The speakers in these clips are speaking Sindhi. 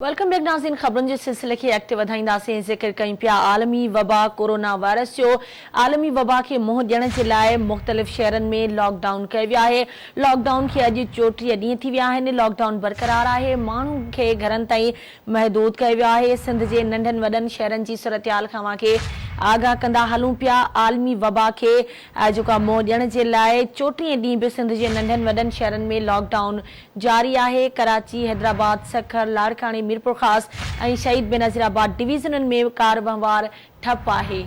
Welcome back ناظرين خبرن جي سلسلي کي اڳتي وڌائينداسين ذڪر ڪيون پيا عالمي وبا ڪورونا وائرس جو عالمي وبا کي منهن ڏيڻ جي لاء مختلف شهرن ۾ لاڪ ڊائون ڪيو ويو آهي لاڪ ڊائون کي اڄ 34 ڏينهن ٿي ويا آهن لاڪ ڊائون برقرار آهي ماڻهن کي گهرن تائين محدود ڪيو ويو آهي سنڌ جي ننڍن وڏن شهرن جي صورتحال کان اوهان کي آگاهه ڪندا هلون پيا عالمي وبا کي جيڪو آهي منهن ڏيڻ جي لاء 34 ڏينهن به سنڌ جي ننڍن وڏن شهرن ۾ لاڪ ڊائون جاري آهي، ڪراچي، حيدرآباد، سکر، لاڙڪاڻي، ميرپورخاص ۽ شهيد بينظير آباد ڊويزنن ۾ ڪار وهنوار ٺپ آهي.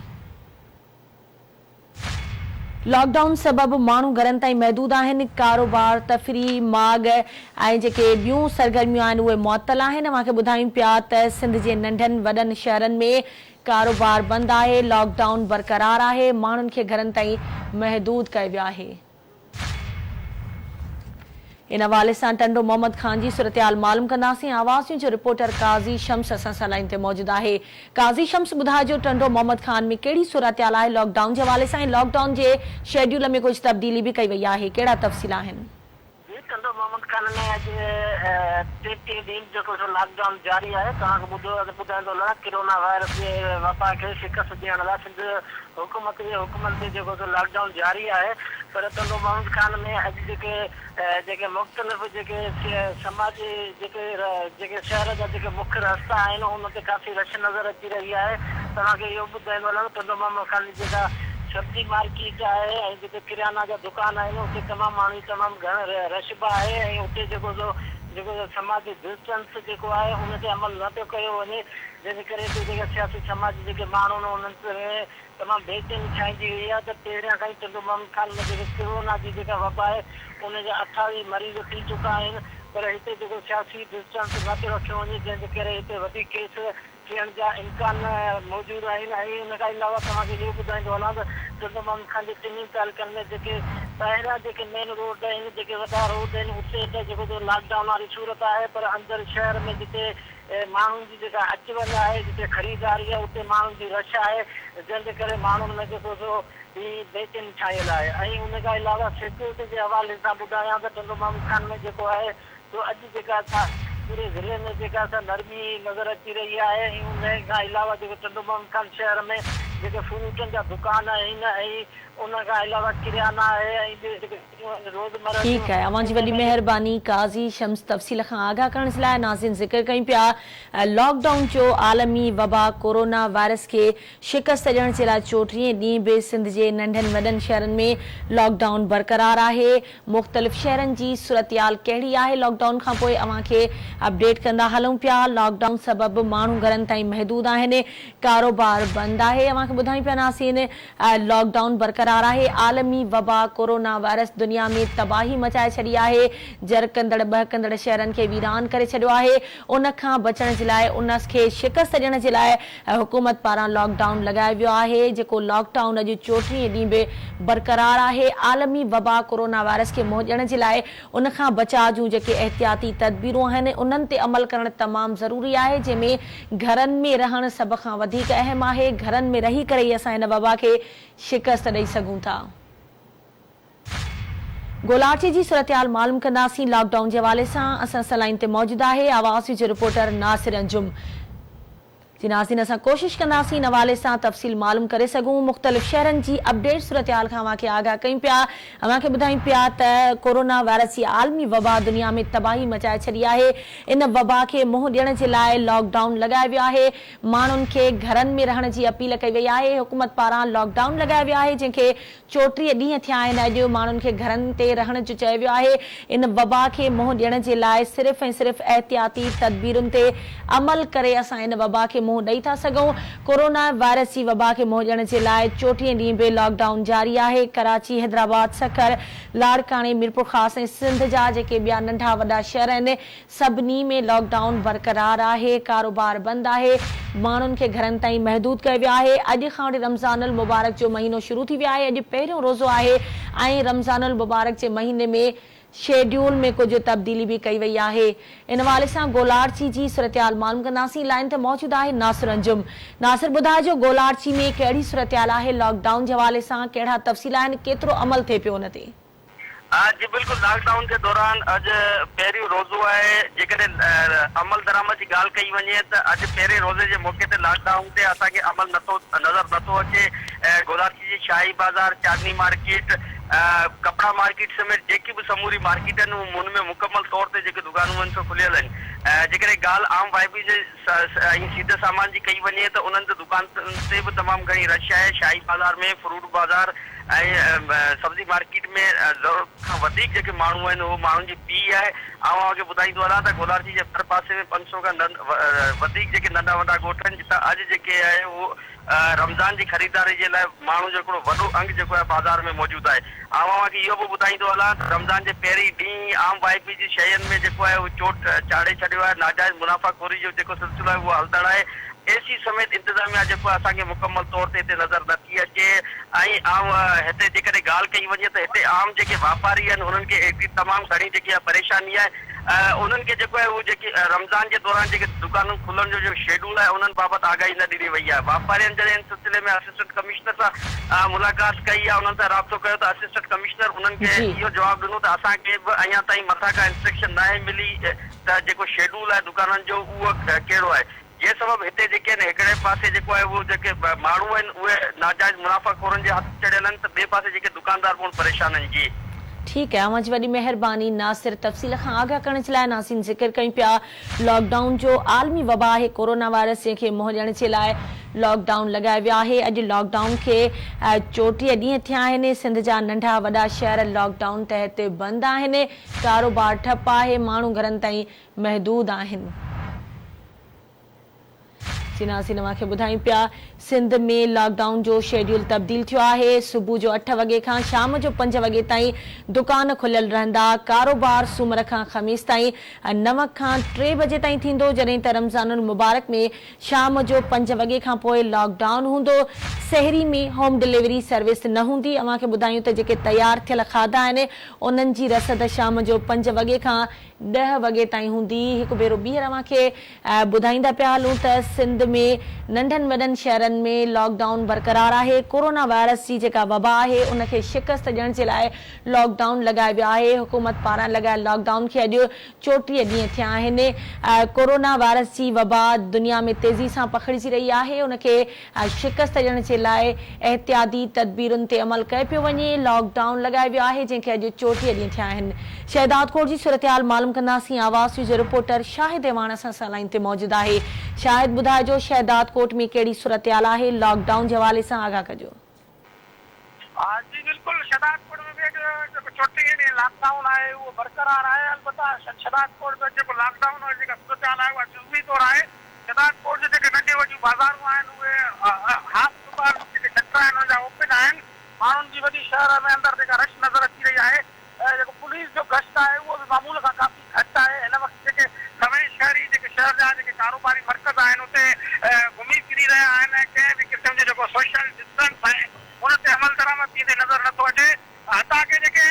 لاڪ ڊائون سبب ماڻهو گهرن تائين محدود آهن، ڪاروبار، تفريحي ماڳ ۽ جيڪي ٻيون سرگرميون آهن اهي معطل آهن، اوهان کي ٻڌايون پيا ته سنڌ جي ننڍن وڏن شهرن ۾ ڪاروبار بند آهي، لاڪ ڊائون برقرار آهي، ماڻهن کي گهرن تائين محدود ڪيو ويو آهي. ان حوالي سان ٽنڊو محمد خان جي صورتحال معلوم ڪنداسين، آواز نيوز جو رپورٽر قاضي شمس اسان سان لائين تي موجود آهي، قاضي شمس ٻڌائجو ٽنڊو محمد خان ۾ ڪهڙي صورتحال آهي لاڪ ڊائون جي حوالي سان ۽ لاڪ ڊائون جي شيڊيول ۾ ڪجهه تبديلي به ڪئي وئي آهي ڪهڙا تفصيل آهن. جي ٽنڊو محمد خان ۾ اڄ ٽيٽيهين ڏينهن به جيڪو سو لاڪ ڊائون جاري آهي توهان کي ٻڌو ٻڌائيندو هلان ڪرونا وائرس جي وبا کي شڪست ڏيڻ لاء سنڌ حڪومت جي حڪمن تي جيڪو سو لاڪ ڊائون جاري آهي پر ٽنڊو محمد خان ۾ اڄ جيڪي جيڪي مختلف جيڪي سماجي جيڪي جيڪي شهر جا جيڪي مک رستا آهن ان تي ڪافي رش نظر اچي رهي آهي توهان کي اهو ٻڌائيندو هلان ته ٽنڊو محمد خان جي جيڪا سبزي مارڪيٽ آهي ۽ جتي ڪريانا جا دڪان آهن اتي تمام ماڻهن جي تمام گهڻ رش به آهي ۽ اتي جيڪو سو جيڪو سو سماجي ڊسٽنس جيڪو آهي ان تي عمل نه پيو ڪيو وڃي جنهن جي ڪري هتي جيڪا سياسي سماجي جيڪي ماڻهو آهن انهن ۾ تمام بي چيني ڇائنجي وئي آهي ته پهريان کان ئي ٽنڊو محمد خان ۾ جيڪو ڪرونا جي جيڪا وبا آهي ان جا 28 مريض ٿي چڪا آهن پر هتي جيڪو سياسي ڊسٽنس نه پيو رکيو وڃي جنهن جي ڪري هتي وڌيڪ ڪيس ٿيڻ جا امڪان موجود آهن ۽ ان کان علاوه توهان کي اهو ٻڌائيندو هلان ته ٽنڊو محمد خان جي ٽنهي تعلقن ۾ جيڪي ٻاهريان جيڪي مين روڊ آهن جيڪي وڏا روڊ آهن اتي ته جيڪو لاڪ ڊائون واري صورت آهي پر اندر شهر ۾ جتي ماڻهن جي جيڪا اچ وڃ آهي، جتي خريداري آهي، اتي ماڻهن جي رش آهي، جنهن جي ڪري ماڻهن ۾ جيڪو سو هي بيچيني ڇانيل آهي ۽ ان کان علاوه سيڪيورٽي جي حوالي سان ٻڌايان ته ٽنڊو محمد خان ۾ جيڪو آهي سو اڄ جيڪا سا پوري ضلعي ۾ جيڪا سا نرمي نظر اچي رهي آهي ۽ ان کان علاوه جيڪو ٽنڊو محمد خان شهر ۾ جيڪي فروٽن جا دڪان آهن ۽ ان کان علاوه ڪريانا آهي ۽ ٻيو جيڪي ٺيڪ آهي اوهان جي وڏي مهرباني قاضي شمس تفصيل کان آگاهه ڪرڻ جي لاء ناظرين ذڪر ڪيون پيا لاڪ ڊائون جو عالمي وبا ڪورونا وائرس کي شڪست ڏيڻ جي لاء چوٽيهين ڏينهن به سنڌ جي ننڍن وڏن شهرن ۾ لاڪ ڊائون برقرار آهي مختلف شهرن جي صورتحال ڪهڙي آهي لاڪ ڊائون کان پوء اوهان کي اپڊيٽ ڪندا هلون پيا لاڪ ڊائون سبب ماڻهو گهرن تائين محدود آهن ڪاروبار بند آهي اوهان کي ٻڌايون پيا ناظرين لاڪ ڊائون برقرار آهي، عالمي وبا ڪورونا وائرس دنيا ۾ تباهي مچائي ڇڏي آهي، جرڪندڙ ٻهڪندڙ شهرن کي ويران ڪري ڇڏيو آهي، ان کان بچڻ جي لاء ان کي شڪست ڏيڻ جي لاء حڪومت پاران لاڪ ڊائون لڳايو ويو آهي، جيڪو لاڪ ڊائون اڄ چوٽيهين ڏينهن به برقرار آهي، عالمي وبا ڪورونا وائرس کي منهن ڏيڻ جي لاء ان کان بچاء جون جيڪي احتياطي تدبيرون آهن انهن تي عمل ڪرڻ تمام ضروري آهي جنهن ۾ گهرن ۾ رهڻ سڀ کان وڌيڪ اهم آهي گهرن ۾ رهي ڪري ئي اسان هن وبا کي شڪست ڏئي سگهون ٿا. گولاڙچي جي صورتحال معلوم ڪنداسين لاڪ ڊائون جي حوالي سان اسان سان لائين تي موجود آهي آواز نيوز جو رپورٽر ناصر انجم. جي ناظرين اسان ڪوشش ڪنداسين ان حوالي سان تفصيل معلوم ڪري سگهون مختلف شهرن جي اپڊيٽ صورتحال کان اوهان کي آگاهه ڪيون پيا اوهان کي ٻڌايون پيا ته ڪورونا وائرس جي عالمي وبا دنيا ۾ تباهي مچائي ڇڏي آهي ان وبا کي منهن ڏيڻ جي لاء لاڪ ڊائون لڳايو ويو آهي ماڻهن کي گهرن ۾ رهڻ جي اپيل ڪئي وئي آهي حڪومت پاران لاڪ ڊائون لڳايو ويو آهي جنهن کي 34 ڏينهن ٿيا آهن اڄ ماڻهن کي گهرن تي رهڻ جو چيو ويو آهي ان وبا کي منهن ڏيڻ جي لاء صرف ۽ صرف احتياطي تدبيرن تي عمل ڪري اسان ان وبا کي منهن ڏئي ٿا سگهون ڪورونا وائرس جي وبا کي منهن ڏيڻ جي لاء چوٽيهين ڏينهن به لاڪ ڊائون جاري آهي ڪراچي حيدرآباد سکر لاڙڪاڻي ميرپورخاص ۽ سنڌ جا جيڪي ٻيا ننڍا وڏا شهر آهن سڀني ۾ لاڪ ڊائون برقرار آهي، ڪاروبار بند آهي، ماڻهن کي گهرن تائين محدود ڪيو ويو آهي، اڄ کان وٺي رمضان المبارڪ جو مهينو شروع ٿي ويو آهي، اڄ پهريون روزو آهي ۽ رمضان المبارڪ جي مهيني ۾ شيڊيول ۾ ڪجهه تبديلي به ڪئي وئي آهي، ان حوالي سان گولاڙچي جي صورتحال معلوم ڪنداسين، لائين تي موجود آهي ناصر انجم، ناصر ٻڌائجو گولاڙچي ۾ ڪهڙي صورتحال آهي، لاڪ ڊائون جي حوالي سان ڪهڙا تفصيل آهن، ڪيترو عمل ٿئي پيو ان تي؟ جي بلڪل لاڪ ڊائون جي دوران اڄ پهريون روزو آهي جيڪڏهن عمل درآمد جي ڳالهه ڪئي وڃي ته اڄ پهرين روزي جي موقعي تي لاڪ ڊائون تي اسان کي عمل نٿو نظر نٿو اچي گولاڙچي جي شاهي بازار چاندني مارڪيٽ ڪپڙا مارڪيٽ سميت جيڪي به سموري مارڪيٽ آهن ان ۾ مڪمل طور تي جيڪي دڪانون آهن سو کليل آهن جيڪڏهن ڳالهه عام واهپي جي ۽ سيڌي سامان جي ڪئي وڃي ته انهن تي دڪانن تي به تمام گهڻي رش آهي شاهي بازار ۾ فروٽ بازار ۽ سبزي مارڪيٽ ۾ ضرورت کان وڌيڪ جيڪي ماڻهو آهن اهو ماڻهن جي پيهه آهي. آئون اوهان کي ٻڌائيندو هلان ته گولاڙچي جي ڀر پاسي ۾ 500 کان وڌيڪ جيڪي ننڍا وڏا ڳوٺ آهن جتان اڄ جيڪي آهي اهو رمضان جي خريداري جي لاء ماڻهن جو هڪڙو وڏو انگ جيڪو آهي بازار ۾ موجود آهي. آئون اوهان کي اهو به ٻڌائيندو هلان ته رمضان جي پهرين ڏينهن ئي عام واهپي جي شين ۾ جيڪو آهي اهو چوٽ چاڙهي ڇڏيو آهي ناجائز منافع خوري جو جيڪو سلسلو آهي اهو هلندڙ آهي. اي سي سميت انتظاميا جيڪو آهي اسان کي مڪمل طور تي هتي نظر نه ٿي اچي ۽ عام هتي جيڪڏهن ڳالهه ڪئي وڃي ته هتي عام جيڪي واپاري آهن انهن کي هڪ تمام گهڻي جيڪي آهي پريشاني آهي انهن کي جيڪو آهي اهو جيڪي رمضان جي دوران جيڪي دڪانن کلڻ جو جيڪو شيڊول آهي انهن بابت آگاهي نه ڏني وئي آهي واپارين جڏهن ان سلسلي ۾ اسسٽنٽ ڪمشنر سان ملاقات ڪئي يا انهن سان رابطو ڪيو ته اسسٽنٽ ڪمشنر انهن کي اهو جواب ڏنو ته اسان کي به اڃا تائين مٿان کان انسٽرڪشن ناهي ملي ته جيڪو شيڊول آهي دڪانن جو اهو ڪهڙو آهي جنهن سبب هتي جيڪي آهن هڪڙي پاسي جيڪو آهي اهو جيڪي ماڻهو آهن اهي ناجائز منافع خورن جي هٿ چڙهيل آهن ته ٻئي پاسي جيڪي دڪاندار پڻ پريشان آهن جي. ٺيڪ آهي اوهان جي وڏي مهرباني ناصر تفصيل کان آگاهه ڪرڻ جي لاء ناظرين ذڪر ڪيون پيا لاڪ ڊائون جو عالمي وبا آهي ڪورونا وائرس جنهن کي منهن ڏيڻ جي لاء لاڪ ڊائون لڳايو ويو آهي اڄ لاڪ ڊائون کي 34 ڏينهن ٿيا آهن سنڌ جا ننڍا وڏا شهر لاڪ ڊائون تحت بند آهن ڪاروبار ٺپ آهي ماڻهو گهرن تائين محدود آهن. جي ناظرين اوهان کي ٻڌايون پيا سنڌ ۾ لاڪ ڊائون جو شيڊيول تبديل ٿيو آهي صبح جو 8 وڳي کان شام جو 5 وڳي تائين دڪان کليل رهندا ڪاروبار سومر کان خميس تائين 9 کان 3 بجي تائين ٿيندو جڏهن ته رمضان المبارڪ ۾ شام جو 5 وڳي کان پوء لاڪ ڊائون هوندو سحري ۾ هوم ڊليوري سروس نه هوندي اوهان کي ٻڌايون ته جيڪي تيار ٿيل کاڌا آهن انهن جي رسد شام جو 5 وڳي کان 10 وڳي تائين هوندي. هڪ ڀيرو ٻيهر اوهان کي ٻڌائيندا پيا هلون ته سنڌ ۾ ننڍن وڏن شهرن ۾ لاڪ ڊائون برقرار آهي، ڪورونا وائرس جي جيڪا وبا آهي ان کي شڪست ڏيڻ جي لاء لاڪ ڊائون لڳايو ويو آهي، حڪومت پاران لڳايل لاڪ ڊائون کي اڄ 34 ڏينهن ٿيا آهن، ڪورونا وائرس جي وبا دنيا ۾ تيزي سان پکڙجي رهي آهي ان کي شڪست ڏيڻ جي لاء احتياطي تدبيرن تي عمل ڪيو پيو وڃي، لاڪ ڊائون لڳايو ويو آهي جنهن کي اڄ 34 ڏينهن ٿيا آهن. شهدادڪوٽ جي صورتحال معلوم ڪنداسين، آواز نيوز جو رپورٽر شاهد اعواڻ اسان سان لائين تي موجود آهي، شاهد ٻڌائجو شهدادڪوٽ ۾ ڪهڙي صورتحال آهي، لاڪ ڊائون جي حوالي سان آگاهه ڪجو. جي بلڪل شهدادڪوٽ ۾ به اڄ جيڪو 34 ڏينهن لاڪ ڊائون آهي اهو برقرار آهي البته شهدادڪوٽ ۾ جيڪو لاڪ ڊائون واري جيڪا صورتحال آهي اها جزوي طور آهي شھدادڪوٽ جون جيڪي ننڍيون وڏيون بازارون آهن اهي هاف دڪان جيڪي شٽر آهن انهن جا اوپن آهن ماڻهن جي وڏي شهر ۾ اندر جيڪا رش نظر اچي رهي آهي جيڪو پوليس جو گشت آهي اهو به معمول کان ڪافي گهٽ آهي هن وقت جيڪي سوين شهري جيڪي شهر جا جيڪي ڪاروباري مرڪز آهن اتي گهمي ڦري رهيا آهن ۽ ڪنهن به قسم جو جيڪو سوشل ڊسٽنس آهي ان تي عملدرآمد ٿيندي نظر نٿو اچي حتيٰ ڪي جيڪي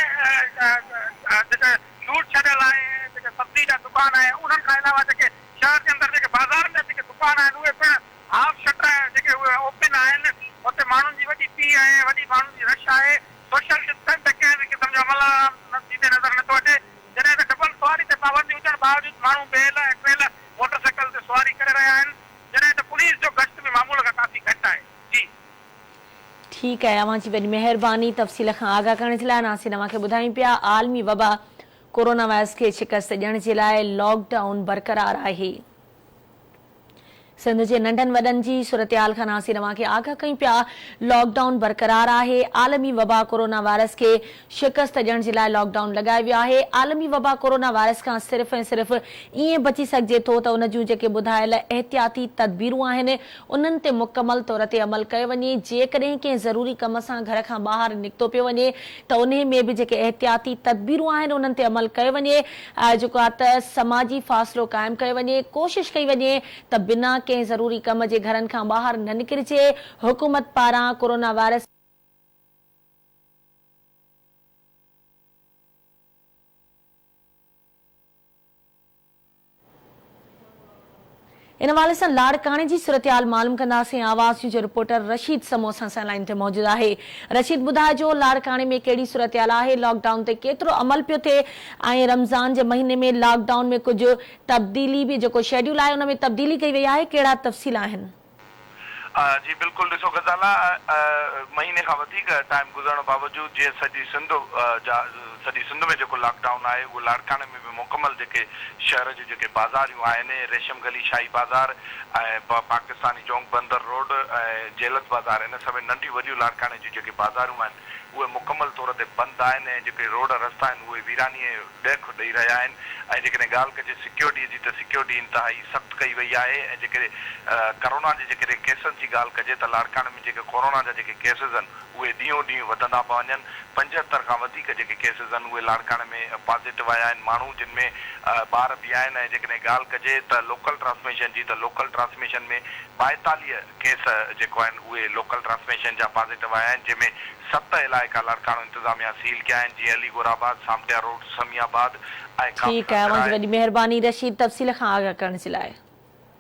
جيڪي فروٽ ڇڏيل آهي جيڪي سبزي جا دڪان آهن انهن کان علاوه جيڪي شهر جي اندر جيڪي بازار ۾ جيڪي دڪان آهن اهي پڻ هاف شٽر جيڪي اهي اوپن آهن اتي ماڻهن جي وڏي پيهه آهي وڏي ماڻهن جي رش آهي سوشل ڊسٽنس تي ڪنهن به قسم جو عمل ٿيندي نظر نٿو اچي جڏهن ته ڊبل سواري تي پابندي هجڻ باوجود ماڻهو ٻيل ۽ ٽيل موٽر سائيڪل تي سواري ڪري رهيا آهن جڏهن ته پوليس جو گشت به معمول کان ڪافي گهٽ آهي جي. ٺيڪ آهي اوهان جي وڏي مهرباني تفصيل کان آگاهه ڪرڻ جي لاء ناصر اوهان کي ٻڌايون پيا عالمي وبا ڪورونا وائرس کي شڪست ڏيڻ جي لاء لاڪ ڊائون برقرار آهي سنڌ جي ننڍن وڏن جي صورتحال کان ناصر اوهان کي آگاهه ڪيون پيا لاڪ ڊائون برقرار آهي عالمي وبا ڪورونا وائرس کي شڪست ڏيڻ جي لاء لاڪ ڊائون لڳايو ويو آهي عالمي وبا ڪورونا وائرس کان صرف ۽ صرف ائين بچي سگهجي ٿو ته ان جون جيڪي ٻڌايل احتياطي تدبيرون آهن انهن تي مڪمل طور تي عمل ڪيو وڃي، جيڪڏهن ڪنهن ضروري ڪم سان گهر کان ٻاهر نڪتو پيو وڃي ته انهي ۾ به جيڪي احتياطي تدبيرون آهن انهن تي عمل ڪيو وڃي، جيڪو آهي ته سماجي فاصلو قائم ڪيو وڃي، ڪوشش ڪئي وڃي ته بنا ڪنهن ضروري ڪم جي گهرن کان ٻاهر نه نڪرجي، حڪومت پاران ڪورونا وائرس. ان حوالي سان لاڙڪاڻي جي صورتحال معلوم ڪنداسين آواز نيوز جو رپورٽر رشيد سمون اسان سان لائين تي موجود آهي رشيد ٻڌائجو لاڙڪاڻي ۾ ڪهڙي صورتحال آهي لاڪ ڊائون تي ڪيترو عمل پيو ٿئي ۽ رمضان جي مهيني ۾ لاڪ ڊائون ۾ ڪجهه تبديلي به جيڪو شيڊيول آهي ان ۾ تبديلي ڪئي وئي آهي ڪهڙا تفصيل آهن. جي بلڪل ڏسو غزالا مهيني کان وڌيڪ ٽائيم گذرڻ باوجود جيئن سڄي سنڌ جا سڄي سنڌ ۾ جيڪو لاڪ ڊائون آهي اهو لاڙڪاڻي ۾ به مڪمل جيڪي شهر جون جيڪي بازاريون آهن ريشم گلي شاهي بازار ۽ پاڪستاني چونڪ بندر روڊ ۽ جيلت بازار ان سميت ننڍيون وڏيون لاڙڪاڻي جون جيڪي بازاريون آهن اهي مڪمل طور تي بند آهن ۽ جيڪي روڊ رستا آهن اهي ويراني ڏيک ڏئي رهيا آهن ۽ جيڪڏهن ڳالهه ڪجي سيڪيورٽي جي ته سيڪيورٽي انتهائي سخت ڪئي وئي آهي ۽ جيڪڏهن ڪورونا جي جيڪڏهن ڪيسز جي ڳالهه ڪجي ته لاڙڪاڻي ۾ جيڪي ڪورونا جا جيڪي ڪيسز آهن اهي ڏينهون ڏينهن وڌندا پيا وڃن 75 کان وڌيڪ جيڪي ڪيسز آهن اهي لاڙڪاڻي ۾ پازيٽو آيا آهن ماڻهو جن ۾ ٻار به آهن ۽ جيڪڏهن ڳالهه ڪجي ته لوڪل ٽرانسميشن جي ته لوڪل ٽرانسميشن ۾ 42 ڪيس جيڪو آهن اهي لوڪل ٽرانسميشن جا پازيٽو آيا آهن جنهن ۾ ست علائقا لاڙڪاڻو انتظاميا سيل ڪيا آهن جيئن علي گور آباد، سامٽيا روڊ، سمي آباد ۽ ٺيڪ قافله آهي اوهان جي سراء. وڏي مهرباني رشيد تفصيل کان آگاهه ڪرڻ جي لاء.